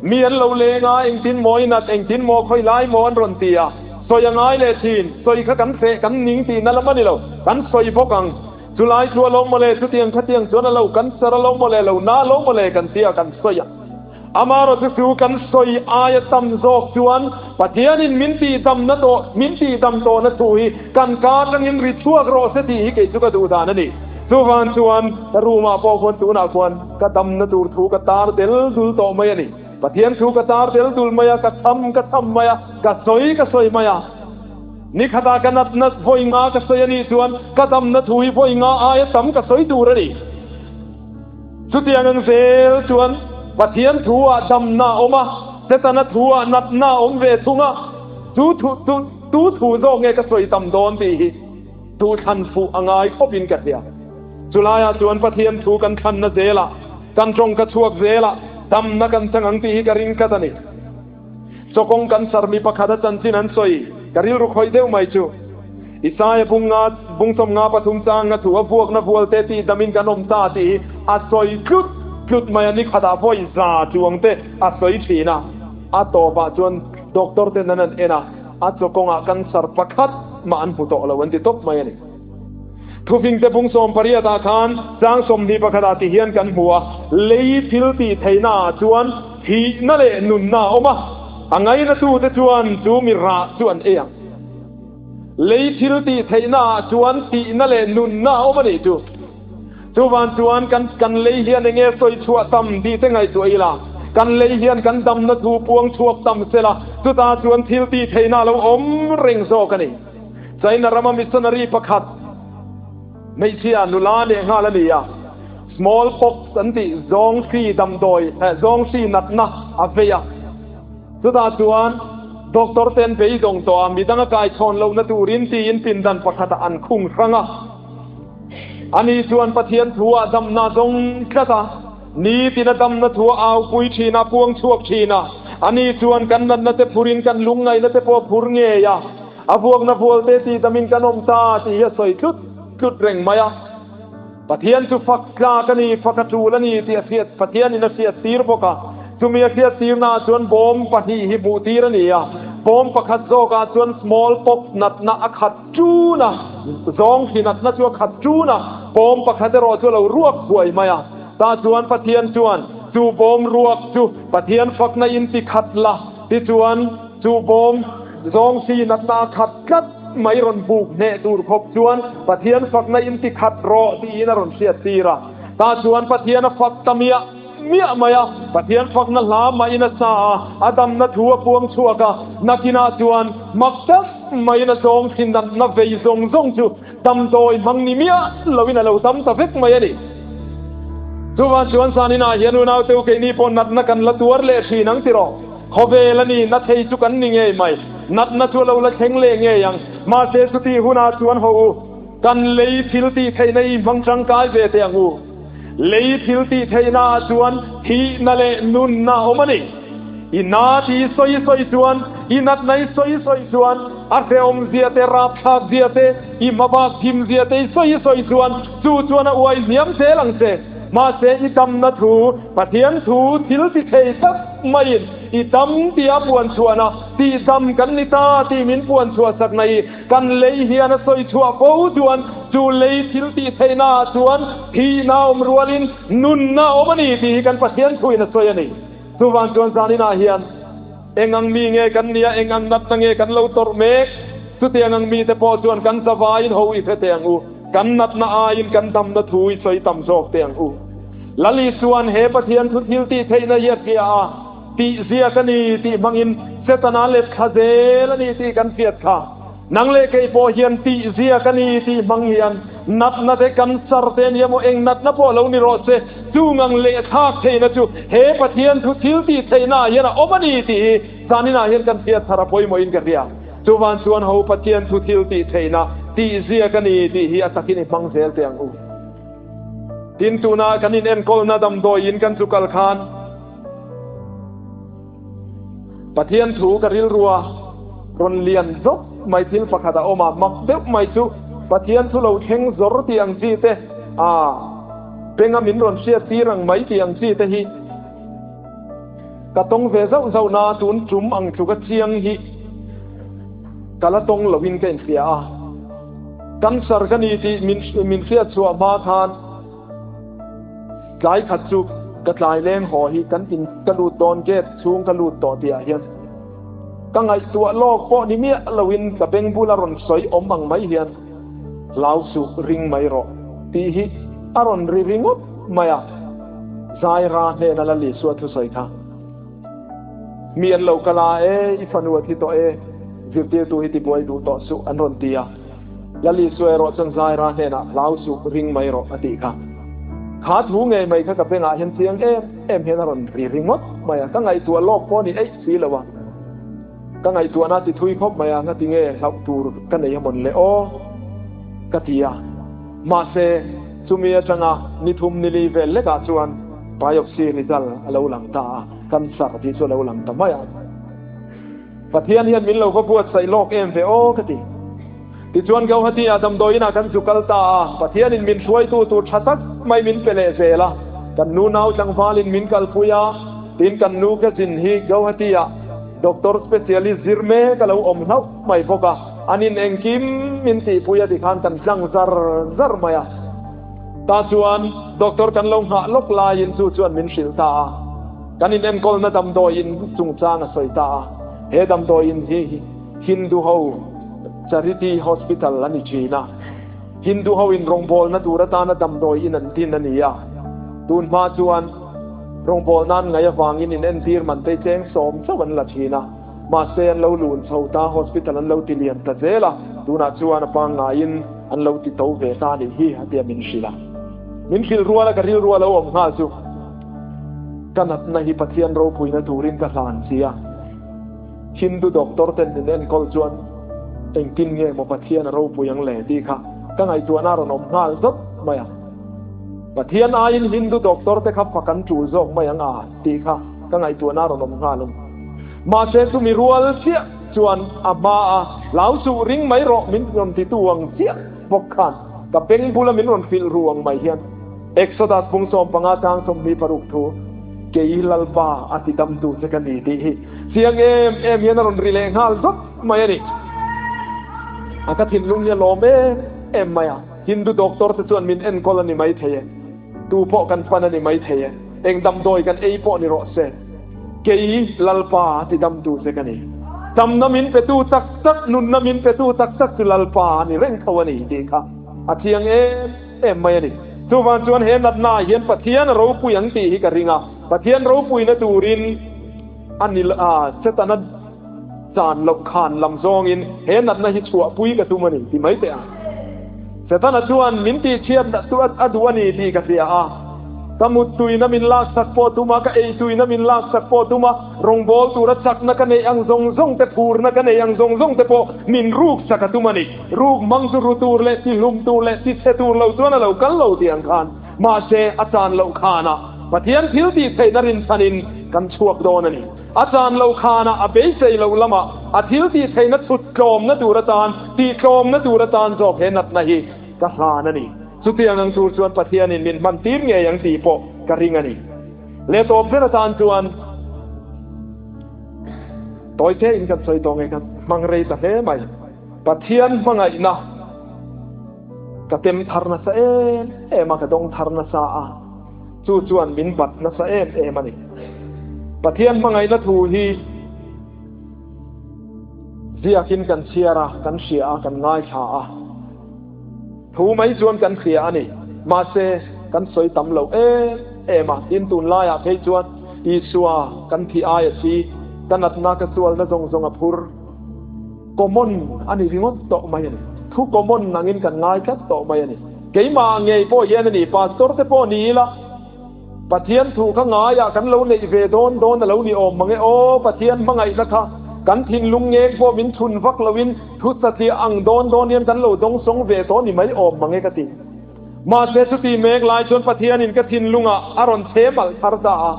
Mi an lo leng a, engtin maw i nat, engtin maw khawi lai maw an rawn ti a, sawi a ngai leh thin. Sawi kha kan hreh, kan ning tihna lam a ni lo, kan sawi bawk ang. Chu lai chu a lo maw le, chutiang khatiang chuan a lo kan sar a lo maw le, lo na lo maw le kan ti a, kan sawi a. Amaherawhchu chu kan sawi aia tam zawk chuan Pathianin min tihdamna tawh, min tihdam tawhna thu hi kan ka atangin ri chhuak rawh se tih hi kei chu ka duh dan a ni. Chuvang chuan ka room ah pawh khuan tunah khuan ka damna tur thu ka tar tel dul tawh mai a ni. Pathian thu ka tar tel dul mai a, ka cham ka cham mai a, ka sawi ka sawi mai a. Ni khatah ka natna vawi nga ka sawi a nih chuan ka damna thu hi vawi nga aia tam ka sawi tur a ni. Chutiang ang zel chuan Pathian thu ah damna a awm a, Setana thu ah natna a awm ve thung a, chu thu chu tu thu zawk nge ka sawi tam dawn tih hi duh thlan fuh a ngai khawp in ka hria. Chulai ah chuan Pathian thu kan thlanna zel ah, kan tawng ka chhuak zel ah damna kan chang ang tih hi ka ring tlat a ni. Chawkawng kan sar mi pakhat a chanchin an sawi, ka rilru khawih deuh mai chu. Isaia bung nga, bung 53 chang nga thu a vuakna vual te tih damin kan awm ta tih hi a sawi tlut tlut mai a, ni khatah vawi za chuang te a sawi thin a, a tawpah chuan doctor ten an an en a, a chawkawngah cancer pakhat mah an hmu tawh lo an ti tawp mai a ni. Thufingte bung 18 ah khan chang 21 ah ti hian kan hmu a, lei thil tih theihna ah chuan thihna leh nunna a awm a, a ngainatute chuan chu mi rah chu an ei ang. Lei thil tih theihna ah chuan tihna leh nunna a awm a nih chu. Chuvan chuan kan kan lei hian enge sawi chhuah tam tih te ngaihtuah ila, kan lei hian kan damna thu puang chhuak tam sela, chutah chuan thil tih theihna a lo awm reng zawk a ni. China rama missionary pakhat hmeichhia nula leh nghal a ni a, small pox an tih zawng hri damdawi zawng hri natna a vei a, chutah chuan doctor te an beidawng tawh a, midang a kaichhawn lohna turin tiin pindan pakhatah an khung hrang a, ani chuan Pathian thu ah damna zawng tlat a, nitin a damna thu a aupui thin a, puang chhuak thin a, ani chuan kan natna te phurin kan lungngaihna te pawh a phur ngei a. A vuakna vualte tih damin kan awm ta tih hi a sawi tlut tlut reng mai a. Pathian chu fak tlak a ni, fak a tul a ni tih a hriat, Pathianin a hriat tir bawk a. Chumi a hriat tirnaah chuan bawm pahnih hi hmuh tir a ni a. Bawm pakhat zawkah chuan small pox natna a khat ṭun a, zawng hri natna chu a khat ṭun a, bawm pakhat erawh chu a lo ruak huai mai a. Tah chuan Pathian chuan chu bawm ruak chu Pathian fakna in ti khat la, tichuan chu bawm Zawng si natna a khat tlat mai rawn buk hneh tur khawp chuan Pathian fakna in ti khat rawh tiin a rawn hriat tir a. Tah chuan Pathian a fak ta miah miah mai a, Pathian fakna hla mahin a sa a, a damna thu a puang chhuak a, nakinah chuan mak tak maiin a zawng si natna vei zawng zawng chu damdawi hmang ni miah loin a lo dam ta vek mai a ni. Chuvang chuan zaninah hian unaute u keini pawh natna kan la tuar leh thin ang tiraw? Khawvel a ni, na thei chu kan ni ngei mai. Natna chu a lo la thleng leh ngei ang. Mahse chutih hunah chuan haw u, kan lei thil tih theihna i hmang tangkai ve teh ang u. Lei thil tih theihna ah chuan thihna leh nunna a awm a ni. I na tih i sawi sawi chuan, i natna i sawi sawi chuan, a hrehawm zia te, rapthlak zia te, i hmabak thim zia te i sawi sawi chuan, chu chuan a uai hniam zel ang che. Mahse i damna thu, Pathian thu thil ti thei tak maiin i dam tia puan chhuahna tih dam kan ni ta tih min puan chhuah sak na i kan lei hian a sawi chhuah fo chuan chu lei thil tih theihna ah chuan thihna awm rualin nunna awm a ni tih hi kan Pathian thuin a sawi a ni. Chuvang chuan zaninah hian eng ang mi nge kan nia, eng ang natna nge kan lo tawrh mek, chutiang ang mite pawh chuan kan zavaiin ho i hre teh ang u, kan natna aiin kan damna thu i sawi tam zawk teh ang u. Lal Isua'n he Pathian thu thil tih theihna hi a hria a, tih ziak a ni tih hmangin Setana let thla zel a ni tih kan hriat kha. Nang leh kei pawh hian tih ziak a ni tih hmang hian natna te cancer te ania maw eng natna pawh lo ni rawh se, chungang leh thlak theihna chu he Pathian thu thil tih theihna ah hian a awm a ni tih hi zaninah hian kan hriat thar a pawimawhin ka hria. Chuvan chuan ho Pathian thu thil tih theihna tih ziak a ni tih hi a takin i hmang zel teh ang u. Tin tuna kan in enkawlna damdawi in kan chu kal khan Pathian thu ka rilrua rawn lian zawk mai thil pakhat a awm a, mak deuh mai chu. Pathian thu lo thleng zawr tih ang chi te, a benga min rawn hriat tir ang mai tih ang chi te hi ka tawng ve zauh zauh na tun tum ang tluka chiang hi ka la tawng lovin ka inhria a. Cancer ka ni tih min min hriat chhuah hma khan tlai khat chu ka tlai leng haw hi kan in ka lut dawn gate chhung ka lut tawh tih ah hian ka ngaihtuah lawk pawh ni miah loin ka beng bula rawn sawi awm ang mai hian hlau suh ring mai rawh tih hi a rawn ri ringawt mai a, Zaira hnena la Lisua thusawi kha. Mi an lo kal a, E, i fanu a thi tawh e, zirtirtu hi tibuai duh tawh suh, an rawn ti a. Lal Isua erawh chuan Zaira hnenah, Hlau suh, ring mai rawh, a tih kha. Kha thu ngei mai kha ka bengah hian chiang em em hian a rawn ri ringawt mai a, ka ngaihtuah lawk pawh a ni eih si lo a. Ka ngaihtuahna ti thui khawp mai a, ngati nge hlauh tur ka nei a mawn le aw? ka ti a. Mahse, chumi atanga ni thum ni li vel lekah chuan biopsy result a lo lang ta a, cancer tih chu a lo lang ta mai a. Pathian hian min lo va buatsaih lawk em ve aw ka ti. Tichuan Gauhati-ah damdawiinah kan zu kal ta a, Pathianin min hruaitu tur tha tak mai min pe leh zel a, kan nu nau tlangvalin min kalpui a, tin kan nu ka zin hi Gauhati-ah doctor specialist zir mek a lo awm hlauh mai bawk a, an in engkim min tihpui a tikhan kan tlang zar zar mai a. Tah chuan doctor kan lo nghah lawk laiin chu chuan min hrilh ta a, kan in enkawlna damdawiin chungchang a sawi ta a, he damdawiin hi Hindu ho Charity Hospital a ni thin a, Hindu ho in rawngbawlna tur atana damdawi in an din a ni a, tun hma chuan rawngbawlna an ngaih avangin in entir man te cheng sawm chauh an la thin a, mahse an lo lun chho ta, hospital an lo ti lian ta zel a, tunah chuan a pangngaiin an lo ti to ve ta a nih hi a tia min hrilh a, min hrilh ruala ka rilru a lo awm nghal chu ka natna hi Pathian ropuina turin ka hlan si a. Hindu doctor ten min enkawl chuan engtin nge maw Pathian a ropui ang le tih kha ka ngaihtuahna a rawn awm nghal zawt mai a. Pathian aiin Hindu doctor te kha fak an tul zawk mai ang a tih kha ka ngaihtuahna a rawn awm nghal ang. Mahse chumi rual chiah chuan a hma a hlau suh ring mai rawh min rawn titu ang chiah bawk khan ka beng bula min rawn hrilh ru ang mai hian Exodus bung 15 tang 26 thu kei Lalpa a ti damtu che ka ni tih hi Chiang em em hian a rawn ri leh nghal zawt mai a ni. A ka thinlung hi a lawm em em mai a. Hindu doctor te chuan min enkawl a ni mai thei e. Tu pawh kan pan a ni mai thei e. Eng damdawi kan ei pawh ni rawh se. Kei Lalpa a ti damtu che ka ni. Damna min petu tak tak, nunna min petu tak tak chu Lalpa a ni reng tho a ni tih kha a chiang em em mai a ni. Chuvang chuan he natna ah hian Pathian a ropui ang tih hi ka ring a. Pathian ropuina turin a ni a, Setana chan loh khan lam zawngin he natna hi chhuahpui ka tum a ni ti mai teh ang. Setana chuan min tihchhiat chu a duh a ni tih ka hria a, ka muttuina min laksak pawh tum a, ka eituina min laksak pawh tum a, rawngbâwl tura chakna ka neih ang zawng zawng te, phurna ka neih ang zawng zawng te pawh min ruksak a tum a ni. Ruk hmang chu ru tur leh tihlum tur leh tichhe tur lo chuan a lo kal lo tih ang khan, mahse a chan loh khanah Pathian thil tih theihna rinchhanin kan chhuak dawn a ni. A chan lo khanah a beisei loh lamah a thil tih theihna chhut tlawmna tur atan, tih tlawmna tur atan zawk he natna hi ka hlan a ni. Chutiang ang tur chuan Pathianin min hman tir ngei ang tih pawh ka ring a ni. Leh tawp ber atan chuan tawi te in kan sawi tawh nge kan hmang rei ta hle mai. Pathian hmangaihna. Ka tem thar nasa em em a, ka dawng thar nasa a, chu chuan min bat nasa em em a ni. Pathian hmangaihna thu hi ziakin kan chhiar a, kan hria a, kan ngaithla a, thu mai chuan kan hria a ni. Mahse, kan sawi tam lo em em a, tin tunlaiah phei chuan Isua kan thih aia si, ka natna ka sualna zawng zawng a phur. Common a ni ringawt tawh mai a ni. Thu common angin kan ngai tlat tawh mai a ni. Keimah ngei pawh hian a ni, Pastor te pawh ni ila, Pathian thu kha ngaiah kan lo neih ve dawn dawn a lo ni awm mang e aw, Pathian hmangaihna kha kan thinlung ngeng pawh min chhun vak loin thu satliah ang dawn dawn hian kan lo dawngsawng ve tawh ni mai awm mang e ka ti. Mahse chuti mek lai chuan Pathianin ka thinlungah a rawn chhem alh thar ta a,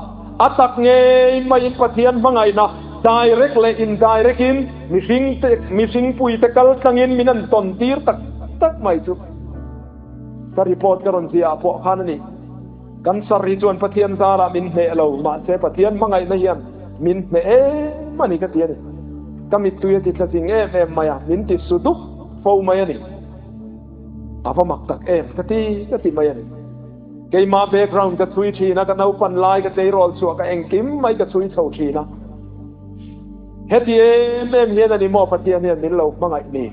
a tak ngei maiin Pathian hmangaihna direct leh indirect in mihring te mihringpui te kal tlangin min an tawn tir tak. tak mai chu ka report ka rawn ziah ah pawh khan a ni. Kan sar hi chuan Pathian zarah min hneh lo, mahse Pathian hmangaihna hian min hneh em a ni ka ti a ni. Ka mittui a ti tla zing em em mai a, min ti su dup fo mai a ni. A va mak tak em ka ti ka ti mai a ni. Keimah background ka chhui thin a, ka naupan lai ka tleirawl chhuah ka engkim mai ka chhui chho thin a. Heti em em hian a ni maw Pathian hian min lo hmangaih ni?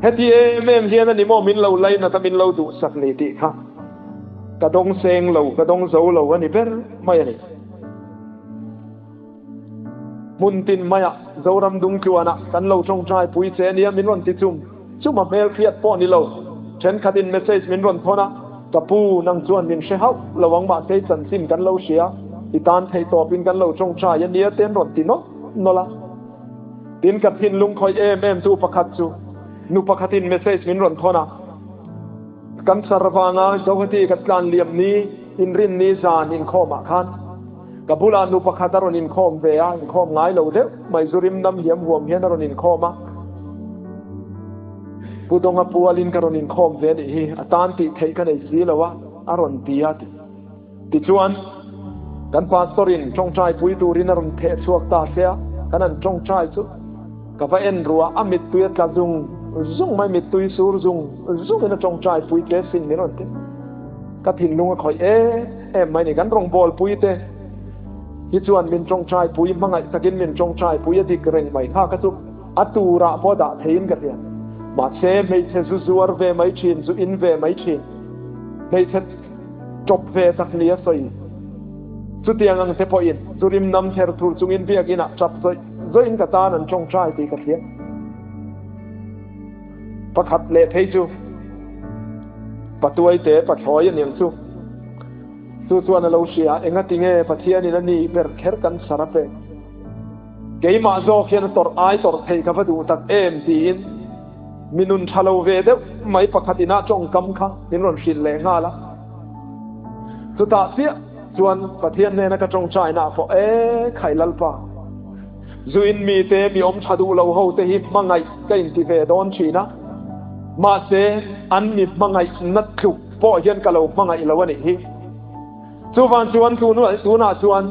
Heti em em hian a ni maw min lo lainat a min lo duhsak ni tih kha ka dawng seng lo, ka dawng zo lo a ni ber mai a ni. Hmun tin maiah Zoram Dungtluanah kan lo tawngtai pui che ania min rawn ti chum chum a hmel hriat pawh ni lo. Thenkhatin message min rawn thawn a, Ka pu, nang chuan min hre hauh lo ang mahse i chanchin kan lo hria, i tan theih tawpin kan lo tawngtai ania te an rawn ti nawlh nawlh a. Tin ka thinlung khawih em em tu pakhat chu nu pakhatin message min rawn thawn a, Kan sarvanga Guwahati ka tlan liam ni inrinni zan inkhawmah khan ka bulah nu pakhat a rawn inkhawm ve a, inkhawm ngai lo deuh mai zu rim nam hiam huam hian a rawn inkhawm a. Pu Dawnga pualin ka rawn inkhawm ve anih hi, a tan tih theih ka nei si lo a, a rawn ti a. Tichuan, kan pastor in tawngtai pui turin a rawn theh chhuak ta se a, kan han tawngtai chu ka va en ruah a mittui a tla zung zung mai, mittui sur zung zung in a tawngtai pui tle sin min rawn ti. Ka thinlung a khawih em em mai ni, kan rawngbâwl pui te hi chuan min tawngtai pui hmangaih takin min tawngtai pui a dik reng mai kha ka chu a turah pawh dah theiin ka hria. Mahse, hmeichhe zu zuar ve mai thin, zu in ve mai thin, hmeichhe Ṭawp ve tak ni a sawi. Chutiang ang te pawhin zu rim nam ther thur chungin biakinah ṭap zawih zawihin ka tan an ṭawngṭai tih ka hria. Pakhat leh phei chu Patuai te pathlawi a niang chu. Chu chuan a lo hria, engatinge Pathianin a ni ber kher kan sar a pek. Keimah zawk hian a tawrh ai tawrh theih ka va duh tak em tiin mi nun tha lo ve deuh mai pakhat inah tawngkam kha min rawn hrilh leh nghal a. Chutah chiah chuan Pathian hnena ka tawngtaina ah pawh e khai Lalpa, zuin mite mi awm tha duh lo ho te hi hmangaih ka inti ve dawn thin a, mahse an mi hmangaih na tluk pawh hian ka lo hmangaih lo a nih hi. Chuvang chuan tunah chuan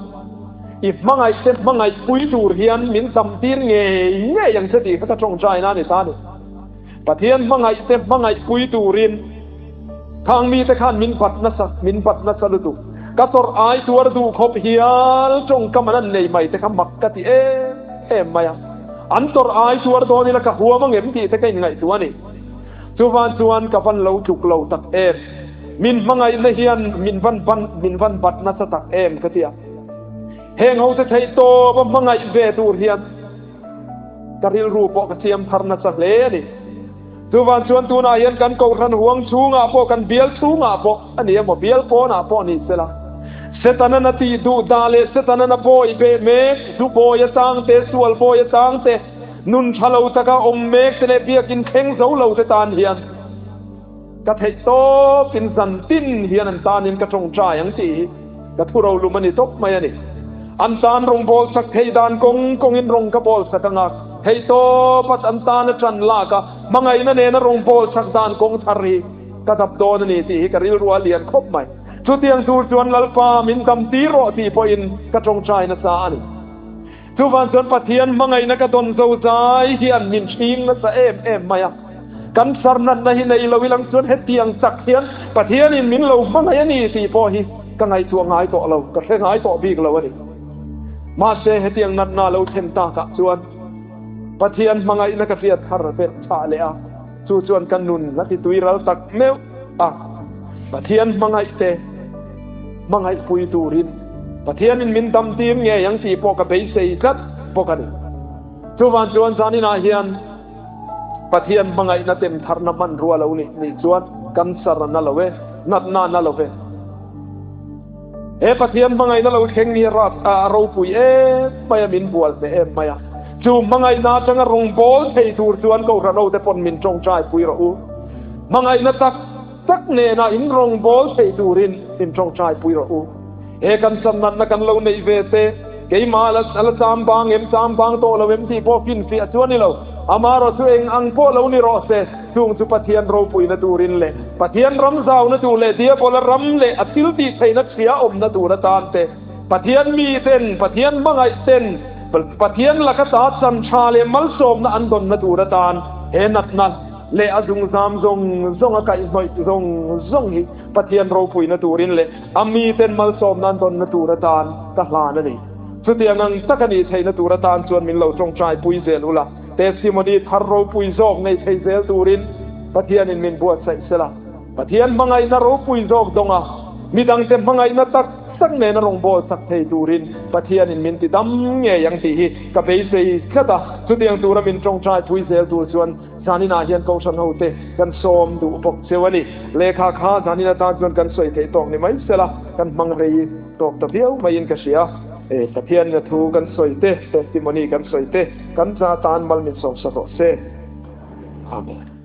i hmangaih te hmangaih pui tur hian min tam tir ngei ngei ang che tih kha ka tawngtaina a ni ta a ni. Pathian hmangaih te hmangaih pui turin khang mite khan min bat nasa, min bat nasa lutuk. Ka tawrh ai tuar duh khawp hial tawngkam an an nei mai te kha mak ka ti em em mai a. An tawrh ai tuar dawn ila ka huam angem tih te ka inngaihtuah a ni. Chuvang chuan ka van lo tluk lo tak em. Min hmangaihna hian min van ban min van bat nasa tak em ka ti a. Heng ho te theih tawp a hmangaih ve tur hian ka rilru pawh ka siam thar nasa hle a ni. Chuvang chuan tunah hian kan kohhran huang chhungah pawh kan bial chhungah pawh a ni emaw bial pawnah pawh ni sela Setanan a tih duh dah leh Setanan a bawi beh mek zu bawi a chang te sual bawi a chang te nun tha lo taka awm mek te leh biakin thleng zo lo te tan hian Ka theih tawpin zan tin hian an tanin ka tawngtai ang tih hi ka thu rolum a ni tawp mai a ni. An tan rawng bawl sak theih dan kawng kawngin rawng ka bawl sak ang a, theih tawp at an tan a tan lak a, hmangaihna nena rawng bawl sak dan kawng thar hi ka dap dawn a ni tih hi ka rilru a lian khawp mai. Chutiang tur chuan Lalpa min dam tir rawh tih pawhin ka tawngtai nasa a ni. Chuvang chuan Pathian hmangaihna ka dawn zo zai hian min hring nasa em em mai a. Kan sarnatna hi nei lo ilang chuan hetiang chak hian Pathianin min lo hmangaih a ni tih pawh hi ka ngaihtuah ngai tawh lo, ka hre ngai tawh bik lo a ni. Mahse hetiang natna lo thlen takah chuan Pathian hmangaihna ka hriat thar belh chhah leh a, chu chuan ka nun a ti tui ral tak meuh a. Pathian hmangaih te hmangaih pui turin Pathianin min dam tir ngei ang tih pawh ka beisei tlat bawk a ni. Chuvang chuan zaninah hian Pathian hmangaihna tem tharna hmanrua lo nih nih chuan cancer a na lo e, natna a na lo ve. He Pathian hmangaihna lo thleng hi rat a ropui em mai a, min bual hneh em mai a. Chu hmangaihna atanga rawngbâwl thei tur chuan Kohhran hote pawn min tawngtai pui rawh u. Hmangaihna tak tak nena in rawngbâwl thei turin min tawngtai pui rawh u. He kan chan natna kan lo neih ve te. Keimah a la cham bang em, cham bang tawh lo em tih pawh finfiah chu a ni lo. Amaherawhchu eng ang pawh lo ni rawh se, chung chu Pathian ropuina turin leh Pathian ram zauna tur leh Diabola ram leh a thil tih theihna chhia awmna tur atan te, Pathian miten, Pathian hmangaih ten, Pathian laka ta chan tha leh malsawmna an dawnna tur atan he natna leh a zungzam zawng zawng a kaihhnawih zawng zawng hi Pathian ropuina turin leh a miten malsawmna an dawnna tur atan ka hlan a ni. Chutiang ang tak a nih theihna tur atan chuan min lo tawngtai pui zel ula, testimony thar ropui zawk nei thei zel turin Pathianin min buatsaih sela. Pathian hmangaihna ropui zawk dawnga midangte hmangaihna tak tak nena rawngbâwl sak thei turin Pathianin min ti dam ngei ang tih hi ka beisei tlat a. Chutiang tura min tawngtai pui zel tur chuan zaninah hian Kohhran hote kan sawm duh bawk cheu a ni. Lehkha kha zanin atan chuan kan sawi theih tawk ni mai sela, kan hmang rei tawk ta viau maiin ka hria. Pathianin a thu kan sawi te, testimony kan sawi te, kan za tan mal min sawmsak rawh se. Amen.